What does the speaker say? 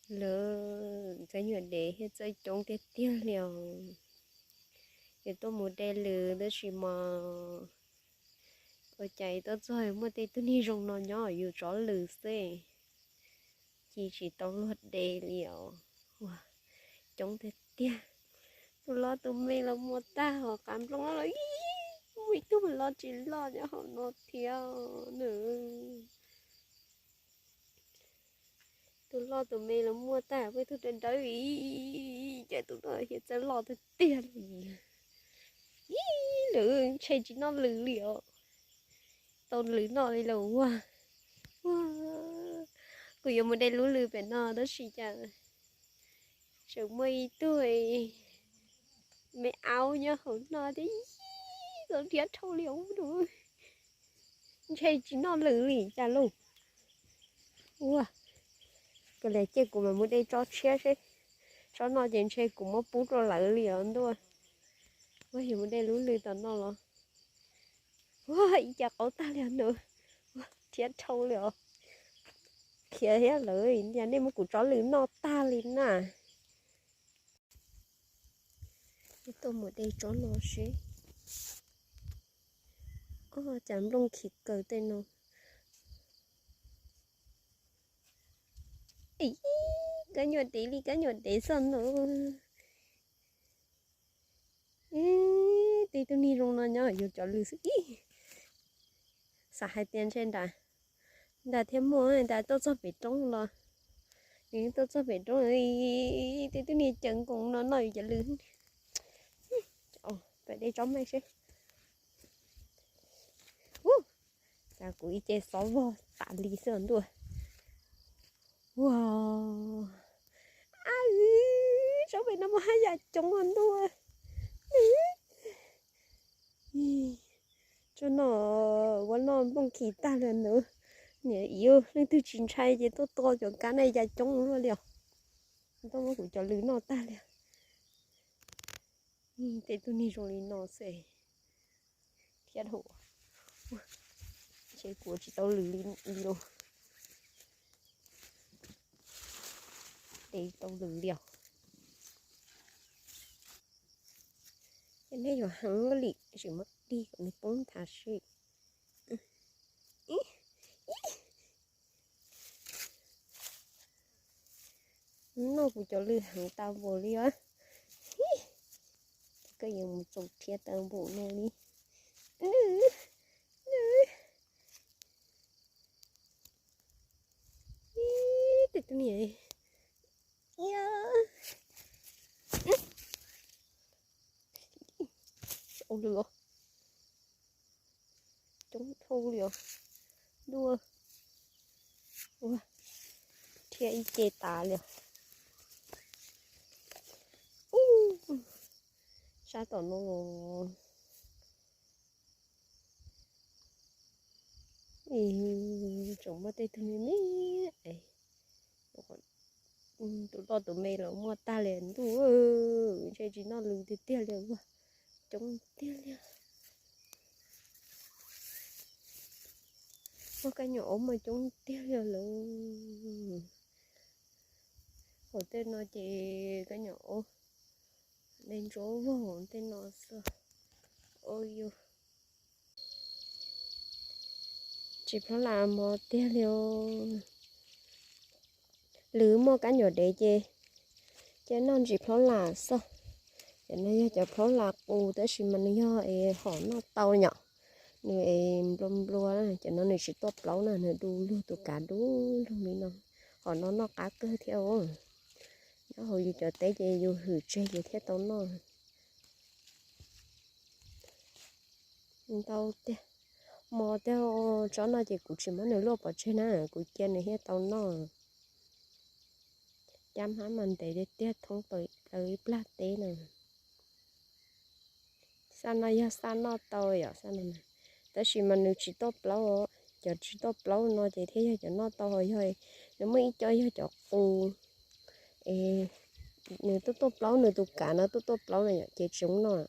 Lawv kab nyuam dev thiab txawj coob tiag tiag li os. Yus tuaj mus de lws tab sis mas ua cas tuaj txog muaj tej tug niag zoo no nyob yus tsov lws xwb, ci tsis tau luag de li os. Ua coob tiag tiag. Tus loj tus me los muaj tag hauv qab nplooj los, muaj ib tug loj tsis loj nyob hauv no thiab na. Tus loj tus me los muaj tag, muaj ib tug dawb dawb, cas tus no thiaj txawj loj tiag tiag li. Ib lwm ntshe tsis noj lws li os. Tau lws noj li los ua. Kuv yuav mus de lub lws pem no tab sis cas tseem muaj ib tug me aub nyob hauv no thiab, txaus rhiab dhau li os. Ntshe tsis noj lws li cas lauj. Ua, koj lam cia kuv mam mus de tsob tshiab seb, tsob no ces ntshe kuv muab pub rau lawv li os ntuj. Ua, yuav mus de lub lws tom no los. Ua, ib ce qaub tag li nws, rhiab dhau li os. Khiav thiab lawm, yog nej muab kuv tsob lws noj tag li na. Tuaj mus de tsob no seb. Ua cas nplooj khi kaw tej no. Kab nyuam dev li kab nyuam dev xwb no. Tej tug niag zoo no nyob yus cov lws xwb ib. Xav hais tias ntshe nram, nram thiaj muaj nram tuaj txog pem roob los, nws tuaj txog pem roob, tej tug niag caws nkoos no noj yus cov lws. Peb de tsob maij seb. Cas kuv ib ce xob vog tas li xwb ntuj. Ua, ab, tsob pem no muaj haj yam coob ntuj. Tsob no ua noj nplooj khi tag li ntuj. Niam, yus leej twg tsis ntshai ces tuaj tua cov kab na, yam coob luaj li os. Tuaj muab kuv cov lws noj tag li. Tej tug niag zoo li no xwb thiab dhau. Ntshe kuv tsis tau lws li los. Tes tau lws li os. Ces nej yuav heev li, sim muab dig kom nws poob nthav seb. Noj kuv cov lws heev tas npaum li os. Koj yuav mus txaus rhiab tas npaum no li. Tej tug niag, ua lws os. Coob dhau li os. Ntuj, ua, rhiab ib ce tas li os. Sab tom no tseem muaj tej tug me me. Tus loj tus me los muaj tag li ntuj, ntshe tsis noj lws tiag tiag li ua. Coob tiag li. Muaj kab nyuam aub mas coob tiag li lawm. Hauv tej no ces kab nyuam aub, de ntsuab vog hauv tej no xwb. Ua yus tsis plhob lam mos tiag li. Lwm muaj kab nyuam dev ces, ces noj ntsis plhob lam xwb. Cov no yog cov plhob lam qus tab sis mas nws yog es hom noj tau nyom. Nws es nplua nplua, cov no nws tsis tuaj plaub na, nws du lug tus kav du lug li no. Hom no noj qab kawg thiab. Nyob hauv yus cov teb ces yus hwm tseg ces thiaj tau noj. Ntau tiag, mos tiag. Tsob no ces kuv tsis muab nws luaj pov tseg na, kuv cia nws thiaj tau noj. Cab hmab mas ntev tiag tiag, thoob plaws ib plag teb na. Xaj no yog xaj noj tau yom, xaj no, tab sis mas nws tsis tuaj plaub. Cov tsis tuaj plaub no ces thiaj yog cov noj tau, ho yog nws muaj ib co yog cov qus es nws tuaj tuaj plaub, nws tus kav no tuaj tuaj plaub na yom, ces tsis zoo noj.